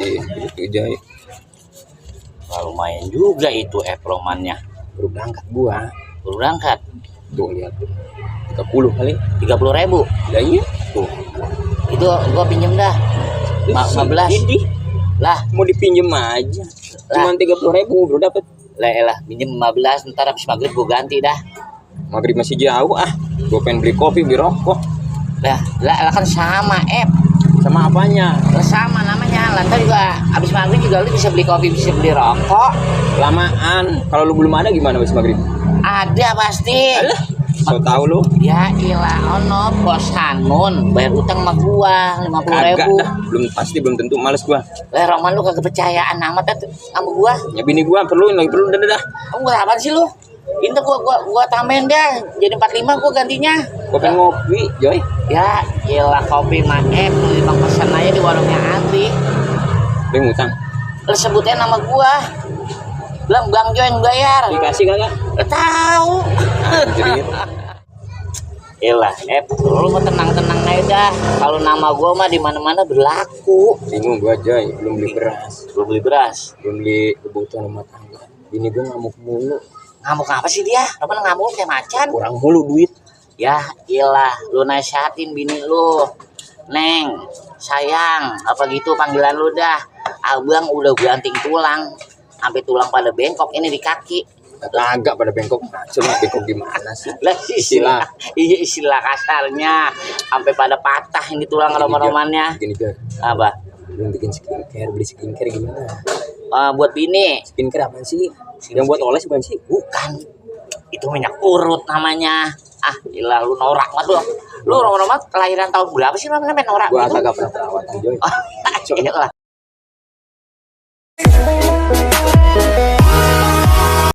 sih itu Jay. Wah, lumayan juga itu romannya. Baru berangkat gua. Baru berangkat. Tuh lihat 30 kali. 30.000. Ya iya tuh. Itu gua pinjem dah. 15. Ini Lah, mau dipinjem aja. Cuman 30.000 bro dapat. lah pinjem 15, ntar habis maghrib gua ganti dah. Maghrib masih jauh ah. Gua pengen beli kopi, beli rokok. Lah kan sama, Sama apanya? Lah sama namanya. Lantar juga habis maghrib juga lu bisa beli kopi, bisa beli rokok. Lamaan. Kalau lu belum ada gimana habis maghrib? Ada pasti. Alah, so tau lu. Ya ilah, ono bos Hanun bayar utang sama gua 50.000. Kagak dah, belum tentu, males gua. Lah Roman lu kagak percayaan amat sama gua. Ya bini gua perlu dah. Kamu gak apaan sih lu? Ini gua tambahin dah jadi 45 gua gantinya. Gua pengen ngopi, Joy. Ya ilah, kopi mah lu bang pesan aja di warungnya Andri. Lu ngutang. Lu sebutnya nama gua. Bilang Bang Jo yang bayar. Dikasih kagak? Tahu. Anjir. Iyalah, lu mah tenang-tenang aja dah. Kalau nama gua mah di mana-mana berlaku. Bingung gua, Joy. Belum beli beras. Belum beli beras. Belum beli kebutuhan rumah tangga. Bini gua ngamuk mulu. Ngamuk apa sih dia? Roman ngamuk kayak macan. Kurang mulu duit. Ya iyalah, lu nasihatin bini lu. Neng, sayang, apa gitu panggilan lu dah. Abang udah ganting tulang. Sampai tulang pada bengkok ini di kaki. Kagak pada bengkok. Cuma bengkok gimana sih? Lah istilah kasarnya. Sampai pada patah ini tulang roman-romannya. Gini kan. Apa? Belum bikin skincare, beli skincare gimana? Buat bini. Skincare apa sih? Yang buat oles bukan sih? Bukan. Itu minyak urut namanya. Ah, gila lu norak banget lu. Lu roman-roman kelahiran tahun berapa sih namanya norak? Gua kagak pernah perawatan, Joy. Iyalah.